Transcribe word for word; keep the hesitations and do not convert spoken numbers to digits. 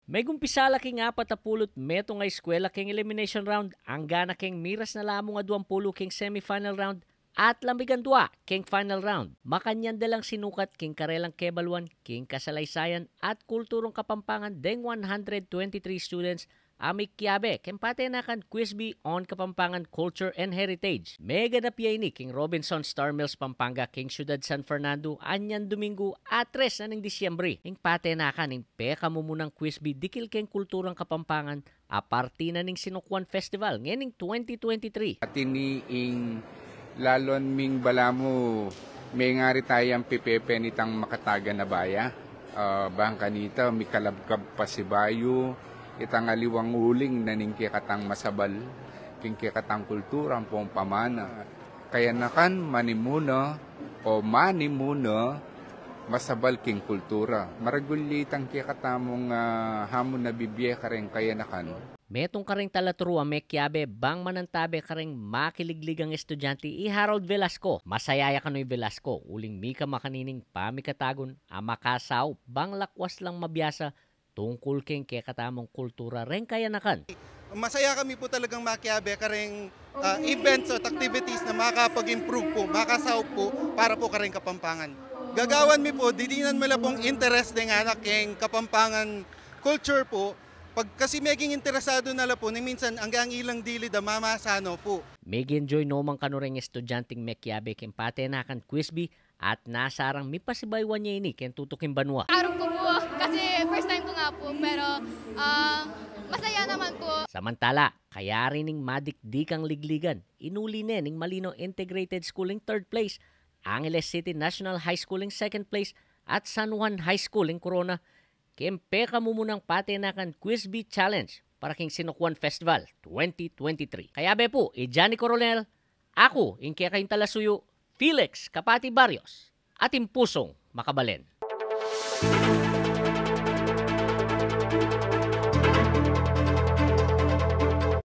Megumpisala king apat a pulu't metung a eskwela king elimination round, angga na king miras na lamung a duang pulu king semifinal round, at lamigan dua king final round. Makanyan da lang sinukat king karelang kebaluan king kasaleysayan at kulturang Kapampangan deng one hundred twenty-three students a mikiabe king patenakan Quiz Bee on Kapampangan Culture and Heritage. Meganap ya ini king Robinson Star Mills, Pampanga, king syudad San Fernando, anyang Dominggu, a tres na ning Disyembre. Ing patenakan ing pekamumunang Quiz Bee dikil king kulturang Kapampangan a parti na ning Sinukwan Festival ngening twenty twenty-three. At ini ing lalon ming balamu, mengari tayang pipepen itang makatagan a baya. Ah, bang kanita, mikalabkab pasibayu itang aliwang uling na ning kekatang masabal king kekatang kultura ampong pamana. Kayanakan, manimuna o manimuna, masabal king kultura. Maragul ya itang kekatamung, ah, hamun a bibie kareng kayanakan. Metung karing talaturu a mekiabe bang manantabe kareng makiligligang estudyante i Harold Velasco. Masaya ya kanu i Velasco uling mika makanining pamikatagun a makasaup bang lakwas lang mabiasa tungkul king kekatamung kultura reng kayanakan. Masaya kami po talagang makiabe kareng, ah, events at activities na makapag-improve po, makasaup po para po kareng Kapampangan. Gagawan mi po, didinan mi la pong interes deng anak king Kapampangan culture po. Pag kasi meging interesado na la po, ni minsan anggang ilang dili da mamasano po. Megi-enjoy no man kanu reng estudyanteng mekiabe king patenakan Quiz Bee at nasarang mipasibayuan ya ini king tutuking banua. Arap ku po, kasi first time ko nga po, pero, ah, masaya naman po. Samantala, kayari ning madikdikang ligligan, inuli ne ning Malino Integrated School ing third place, Angeles City National High School ing second place, at San Juan High School ing korona king pekamumunang patenakan Quiz Bee Challenge para king Sinukwan Festival twenty twenty-three. Kayabe pu i Johnny Coronel, aku ing kekayung talasuyu, Felix Kapati Barrios, atin pusung makabalen.